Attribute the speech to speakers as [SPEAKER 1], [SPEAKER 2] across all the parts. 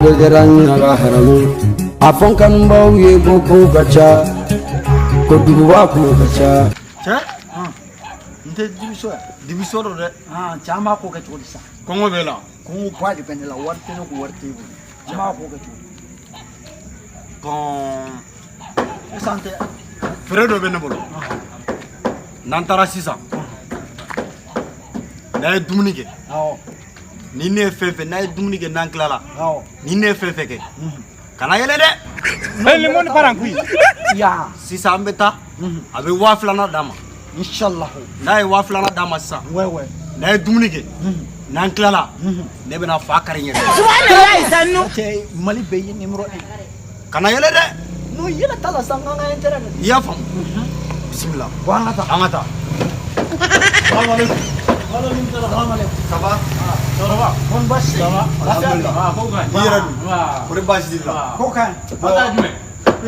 [SPEAKER 1] Bɛɛ kɛra n ɲaga haramu a fɔ n kanubaw ye ko kow ka ca ko duguba kow ka ca.
[SPEAKER 2] Cɛ, n tɛ dibiso yan.
[SPEAKER 3] Dibiso don dɛ.
[SPEAKER 2] Cɛ, an b'a ko kɛ cogo di sa?
[SPEAKER 3] Kɔngɔ b'e la.
[SPEAKER 2] Kɔngɔ ba de bɛ ne la, wari tɛ ne kun, wari t'e bolo. An b'a ko kɛ cogo di?
[SPEAKER 3] Bon.
[SPEAKER 2] Est-ce que an tɛ
[SPEAKER 3] Fɛɛrɛ dɔ bɛ ne bolo. N'an taara sisan, n'an ye dumuni kɛ, ni ne ye fɛn fɛn, n'an ye dumuni kɛ, n'an tilala, ni ne ye fɛn fɛn kɛ, kana yɛlɛ dɛ.
[SPEAKER 4] Hey, le monde part en couille.
[SPEAKER 2] Ya.
[SPEAKER 3] Sisan an bɛ taa, a bɛ 2000 d'a ma.
[SPEAKER 2] Inshallah.
[SPEAKER 3] N'a ye 2000 d'a ma sisan,
[SPEAKER 2] Ouais.
[SPEAKER 3] n'an ye dumuni kɛ, n'an tilala, ne bɛna fa kari n yɛrɛ.
[SPEAKER 2] Cɛ, Mali bɛɛ ye numéro 1.
[SPEAKER 3] Kana yɛlɛ dɛ.
[SPEAKER 2] Non, yɛlɛ t'a la sa, n k'an ka intérêt de.
[SPEAKER 3] I y'a faamu? Bisimila.
[SPEAKER 2] Bon, an ka taa.
[SPEAKER 3] An ka taa. Salamu aleykum.
[SPEAKER 2] Salam alaikum.
[SPEAKER 3] Ça va?
[SPEAKER 4] Cɛkɔrɔba.
[SPEAKER 2] Bon, baasi tɛ.
[SPEAKER 4] Ça va?
[SPEAKER 3] Alhamdulillah.
[SPEAKER 4] Ah, ko ka ɲi.
[SPEAKER 3] I yɛrɛ dun?
[SPEAKER 4] Wa.
[SPEAKER 3] Kɔri baasi t'i la?
[SPEAKER 2] Ko ka ɲi.
[SPEAKER 4] Aw ta ye jumɛn?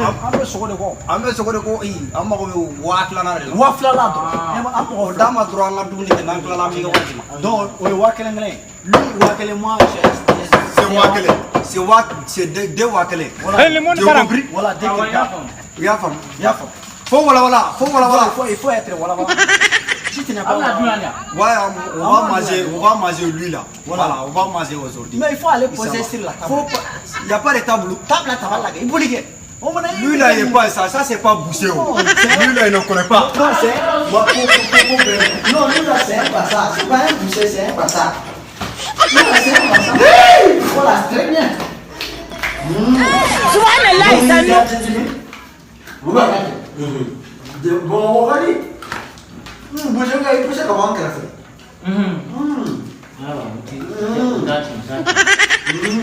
[SPEAKER 2] An bɛ sogo de kɔ.
[SPEAKER 3] An bɛ sogo de ko, ee, an mago bɛ 2000 de la.
[SPEAKER 2] 2000 la dɔrɔn. An mɔgɔ
[SPEAKER 3] O d'a ma dɔrɔn, an ka dumuni kɛ, n'an tilala, an b'i ka wari d'i ma.
[SPEAKER 2] Donc o ye 1000 kelen ye. Lui 1000, moi
[SPEAKER 3] C'est 1000. C'est waa, c'est deux 1000.
[SPEAKER 2] Voilà.
[SPEAKER 4] Hey, le monde
[SPEAKER 3] Tu as
[SPEAKER 4] part en
[SPEAKER 3] compris?
[SPEAKER 4] couille.
[SPEAKER 2] Voilà, dès
[SPEAKER 4] Ah, ouais,
[SPEAKER 2] que
[SPEAKER 4] i y'a faamu.
[SPEAKER 3] I y'a faamu?
[SPEAKER 2] I y'a faamu.
[SPEAKER 3] Fo wala wala, fo wala wala.
[SPEAKER 2] Il faut être voilà voilà. Si tu n'es pas
[SPEAKER 4] Aw bɛna dun yan de wa?
[SPEAKER 3] Ouais, on va manger, on va manger lui là. Voilà, on va manger aujourd'hui.
[SPEAKER 2] Mais il faut aller poser sur la table.
[SPEAKER 3] Faut pas, il n'y a pas de table.
[SPEAKER 2] Table la table là, il faut ligue. On va
[SPEAKER 3] Lui là, il est pas ça, ça c'est pas boucher, oh.
[SPEAKER 2] Non,
[SPEAKER 3] Lui là, il ne connaît pas.
[SPEAKER 2] Non, c'est
[SPEAKER 3] Moi,
[SPEAKER 2] non, lui là c'est un bassa, c'est pas un boucher, c'est un bassa. Lui là c'est un bassa. Voilà, très bien.
[SPEAKER 5] Subhanallah, sanu.
[SPEAKER 2] Bon, on va dire. Boucher ka boucher ka bɔ an kɛrɛfɛ.
[SPEAKER 4] Awɔ, o ti o t'a tiɲɛ, o t'a tiɲɛ.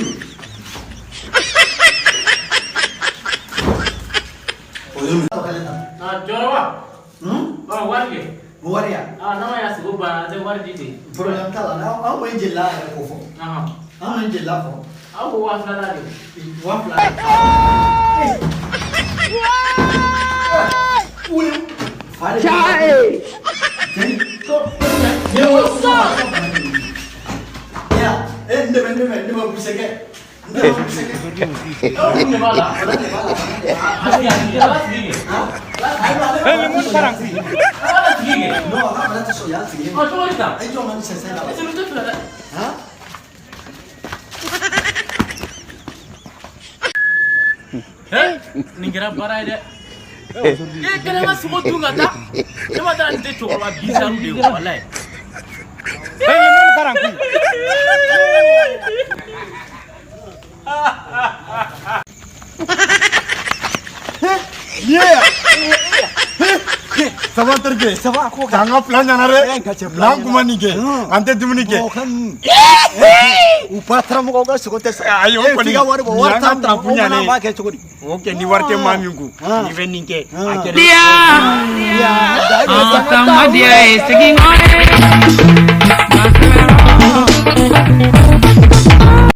[SPEAKER 4] Ah, cɛkɔrɔba. Ɔ, wari kɛ.
[SPEAKER 2] Wari ya.
[SPEAKER 4] Ah, n'a ma ya sogo banna, an tɛ wari di ten.
[SPEAKER 2] Problème t'a la, an kɔni jelila yɛrɛ ko fɔ.
[SPEAKER 4] Ahan.
[SPEAKER 2] An kɔni jelila fɔ.
[SPEAKER 4] Aw ko 2000 de.
[SPEAKER 2] 2000. Wuli. Fa de.
[SPEAKER 5] Chai.
[SPEAKER 2] Ya, eh, n dɛmɛ, n dɛmɛ, n dɛmɛ busekɛ. N dɛmɛ busekɛ.
[SPEAKER 4] Aw kun de b'a la. A sigi, a sigi, ala sigi kɛ.
[SPEAKER 2] Hey,
[SPEAKER 4] le monde part en couille. Ala sigi kɛ.
[SPEAKER 2] Non, an fana tɛ sɔn yan sigilen.
[SPEAKER 4] Ɔ, cogo di tan?
[SPEAKER 2] E jɔ ka ni sɛnsɛn la.
[SPEAKER 4] Est-ce que tɛ fila dɛ?
[SPEAKER 2] Han?
[SPEAKER 4] Hey, nin kɛra baara ye dɛ. E kɛlen ka sogo dun ka taa. Ne ma taa nin tɛ cɛkɔrɔba bizarre de ye walayi.
[SPEAKER 6] Hey, le monde part en couille.
[SPEAKER 3] Yeah. Ça va terikɛ?
[SPEAKER 2] Ça va, ko
[SPEAKER 3] K'an ka plan ɲana dɛ.
[SPEAKER 2] Eh, nka cɛ plan
[SPEAKER 3] N'an kun ma nin kɛ, an tɛ dumuni kɛ.
[SPEAKER 2] Mɔgɔ ka ninnu. U ba karamɔgɔw ka sogo tɛ sa.
[SPEAKER 3] Ayi, o
[SPEAKER 2] Eh,
[SPEAKER 3] kɔni,
[SPEAKER 2] f'i ka wari bɔ,
[SPEAKER 3] nin
[SPEAKER 2] wari
[SPEAKER 3] y'an ka
[SPEAKER 2] t'an
[SPEAKER 3] trapu
[SPEAKER 2] kun, o fana
[SPEAKER 3] ɲanen ye.
[SPEAKER 2] b'a kɛ cogo di?
[SPEAKER 3] O kɛ ni wari tɛ maa min kun,
[SPEAKER 2] Ah.
[SPEAKER 3] n'i bɛ nin kɛ, a kɛ dɛ.
[SPEAKER 2] Ya, da
[SPEAKER 7] An ka madiya ye segin kɔ ye.